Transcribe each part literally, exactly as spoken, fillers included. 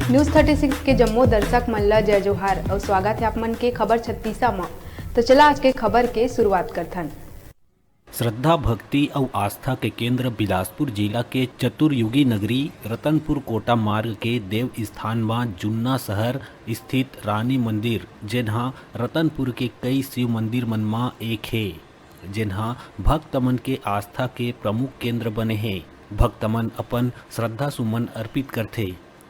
News thirty six के जम्मो दर्शक मन ला जय जोहार अउ स्वागत हे आप मन के खबर छत्तीसा म। तो चला आज के खबर के शुरुआत करथन। श्रद्धा, भक्ति अउ आस्था के केंद्र बिलासपुर जिला के चतुर्युगी नगरी रतनपुर कोटा मार्ग के देव स्थान म जुन्ना शहर स्थित रानी मंदिर, जेन ह रतनपुर के कई शिव मंदिर मन म एक हे, जेन ह भक्त मन के आस्था के प्रमुख केंद्र बने हे। भक्त मन अपन श्रद्धा सुमन अर्पित करथे।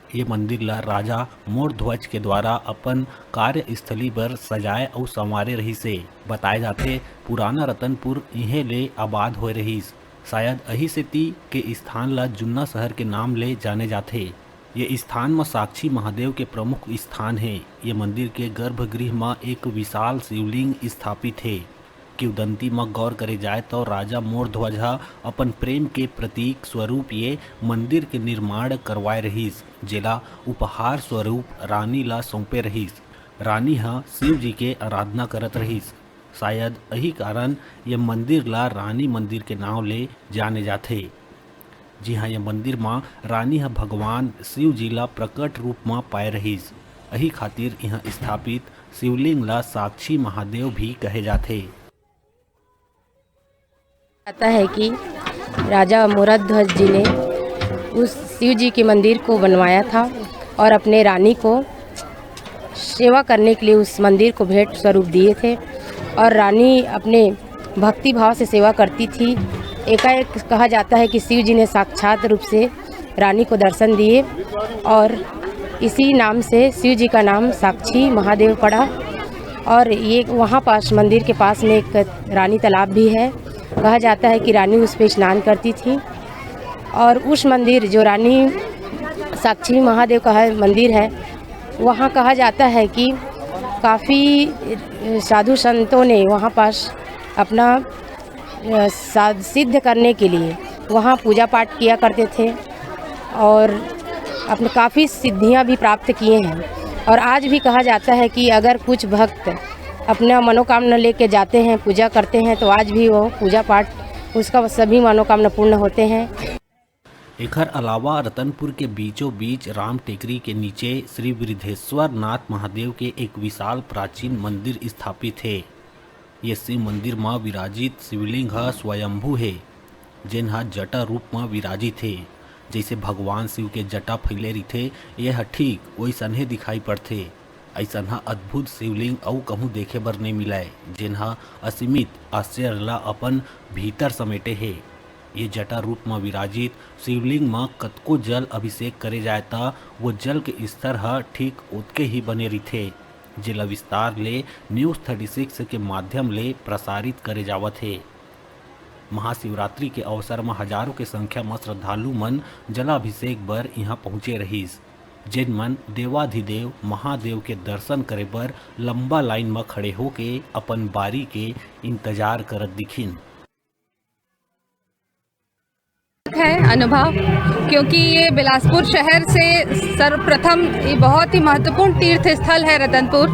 ये मंदिर ला राजा मोरध्वज के द्वारा अपन कार्यस्थली बर सजाए अउ संवारे रहिस हे। बताए जाथे, पुराना रतनपुर इहें ले आबाद होए रहिस। शायद अही सेती के स्थान ला जुन्ना शहर के नाम ले जाने जाथे। ये स्थान म साक्षी महादेव के प्रमुख स्थान हे। ये मंदिर के गर्भगृह म एक विशाल शिवलिंग स्थापित हे। किंवदंती म गौर करे जाए, तो राजा मोरध्वज ह अपन प्रेम के प्रतीक स्वरूप ये मंदिर के निर्माण करवाए रहिस, जेला उपहार स्वरूप रानी ला सौंपे रहिस। रानी ह शिव जी के आराधना करत रहिस। शायद यही कारण ये मंदिर ला रानी मंदिर के नांव ले जाने जाथे। जी हाँ, ये मंदिर म रानी ह भगवान शिव जी ला प्रकट रूप म पाए रहिस। यही खातिर इहाँ स्थापित शिवलिंग ला साक्षी महादेव भी कहे जाथे। आता है कि राजा मोराध्वज जी ने उस शिव जी के मंदिर को बनवाया था और अपने रानी को सेवा करने के लिए उस मंदिर को भेंट स्वरूप दिए थे। और रानी अपने भक्ति भाव से सेवा करती थी। एकाएक कहा जाता है कि शिव जी ने साक्षात रूप से रानी को दर्शन दिए और इसी नाम से शिव जी का नाम साक्षी महादेव पड़ा। और ये वहाँ पास, मंदिर के पास में एक रानी तालाब भी है। कहा जाता है कि रानी उस पे स्नान करती थी। और उस मंदिर, जो रानी साक्षी महादेव का है, मंदिर है, वहाँ कहा जाता है कि काफ़ी साधु संतों ने वहाँ पास अपना अ, सा-, सिद्ध करने के लिए वहाँ पूजा पाठ किया करते थे और अपने काफ़ी सिद्धियाँ भी प्राप्त किए हैं। और आज भी कहा जाता है कि अगर कुछ भक्त अपना मनोकामना लेके जाते हैं, पूजा करते हैं, तो आज भी वो पूजा पाठ, उसका सभी मनोकामना पूर्ण होते हैं। एखर अलावा रतनपुर के बीचों बीच राम टेकरी के नीचे श्री वृद्धेश्वर नाथ महादेव के एक विशाल प्राचीन मंदिर स्थापित हे। ये शिव मंदिर म विराजित शिवलिंग ह स्वयंभू हे, जेन ह जटा रूप म विराजित हे। जइसे भगवान शिव के जटा फैले रिथे, ये ह ठीक ओइसनहे दिखाई पड़थे। अइसन ह अद्भुत शिवलिंग अउ कहूँ देखे बर नइ मिलय, जेन ह असीमित आश्चर्य ला अपन भीतर समेटे हे। ये जटा रूप म विराजित शिवलिंग म कतको जल अभिषेक करे जाय, त वो जल के स्तर ह ठीक ओतके ही बने रिथे, जेला विस्तार ले न्यूज थर्टी सिक्स के माध्यम ले प्रसारित करे जावत हे। महाशिवरात्रि के अवसर म हजारों के संख्या म श्रद्धालु मन जलाभिषेक बर इहां पहुंचे रहिस, जेन मन देवाधिदेव महादेव के दर्शन करे बर लंबा लाइन म खड़े होके अपन बारी के इंतजार करत दिखिन। है अनुभव, क्योंकि ये बिलासपुर शहर से सर्वप्रथम, ये बहुत ही महत्वपूर्ण तीर्थ स्थल है रतनपुर।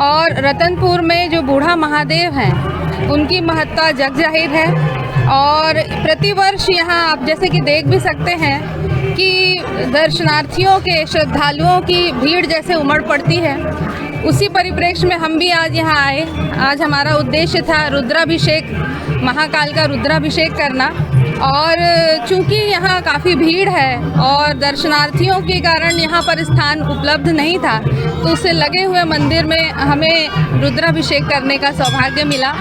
और रतनपुर में जो बूढ़ा महादेव हैं, उनकी महत्ता जग जाहिर है। और प्रतिवर्ष यहाँ आप जैसे कि देख भी सकते हैं कि दर्शनार्थियों के, श्रद्धालुओं की भीड़ जैसे उमड़ पड़ती है, उसी परिप्रेक्ष्य में हम भी आज यहाँ आए। आज हमारा उद्देश्य था रुद्राभिषेक, महाकाल का रुद्राभिषेक करना। और चूंकि यहाँ काफ़ी भीड़ है और दर्शनार्थियों के कारण यहाँ पर स्थान उपलब्ध नहीं था, तो उससे लगे हुए मंदिर में हमें रुद्राभिषेक करने का सौभाग्य मिला।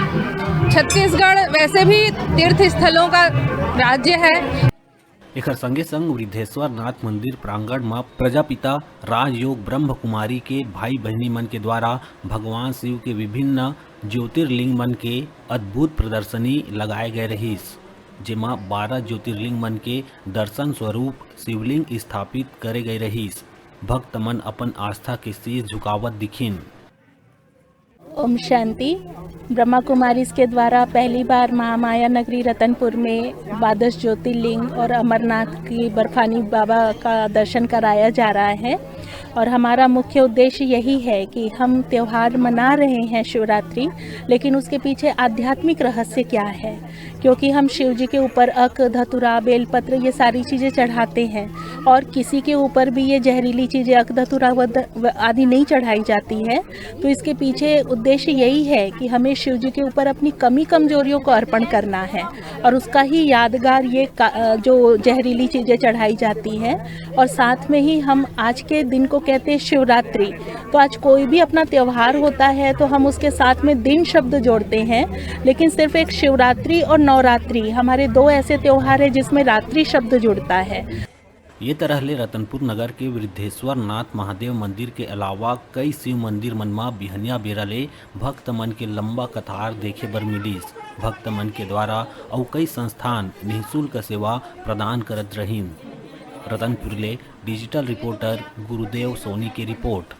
छत्तीसगढ़ वैसे भी तीर्थ स्थलों का राज्य है। एखर संगे संग वृद्धेश्वर नाथ मंदिर प्रांगण म प्रजापिता राजयोग ब्रह्म कुमारी के भाई बहिनी मन के द्वारा भगवान शिव के विभिन्न ज्योतिर्लिंग मन के अद्भुत प्रदर्शनी लगाए गए रहिस, जेमा बारह ज्योतिर्लिंग मन के दर्शन स्वरूप शिवलिंग स्थापित करे गए रहिस। भक्त मन अपन आस्था के शीश झुकावत दिखिन। ओम शांति। ब्रह्मा कुमारीज के द्वारा पहली बार महामाया नगरी रतनपुर में द्वादश ज्योतिर्लिंग और अमरनाथ की बर्फानी बाबा का दर्शन कराया जा रहा है। और हमारा मुख्य उद्देश्य यही है कि हम त्यौहार मना रहे हैं शिवरात्रि, लेकिन उसके पीछे आध्यात्मिक रहस्य क्या है, क्योंकि हम शिव जी के ऊपर अक, धतूरा, बेलपत्र, ये सारी चीज़ें चढ़ाते हैं, और किसी के ऊपर भी ये जहरीली चीज़ें, अक, धतूरा व द-, व आदि नहीं चढ़ाई जाती है। तो इसके पीछे उद्देश्य यही है कि हमें शिव जी के ऊपर अपनी कमी कमजोरियों को अर्पण करना है, और उसका ही यादगार ये का-, अ, जो जहरीली चीज़ें चढ़ाई जाती हैं। और साथ में ही हम आज के दिन को कहते हैं शिवरात्रि। तो आज कोई भी अपना त्यौहार होता है तो हम उसके साथ में दिन शब्द जोड़ते हैं, लेकिन सिर्फ एक शिवरात्रि और नवरात्रि हमारे दो ऐसे त्यौहार हैं जिसमें रात्रि शब्द जुड़ता है। ये तरह ले रतनपुर नगर के वृद्धेश्वर नाथ महादेव मंदिर के अलावा कई शिव मंदिर मन म बिहनिया बेरा ले भक्त मन के लंबा कतार देखे बर मिलिस। भक्त मन के द्वारा अउ कई संस्थान निःशुल्क सेवा प्रदान करत रहिन। रतनपुर ले डिजिटल रिपोर्टर गुरुदेव सोनी के रिपोर्ट।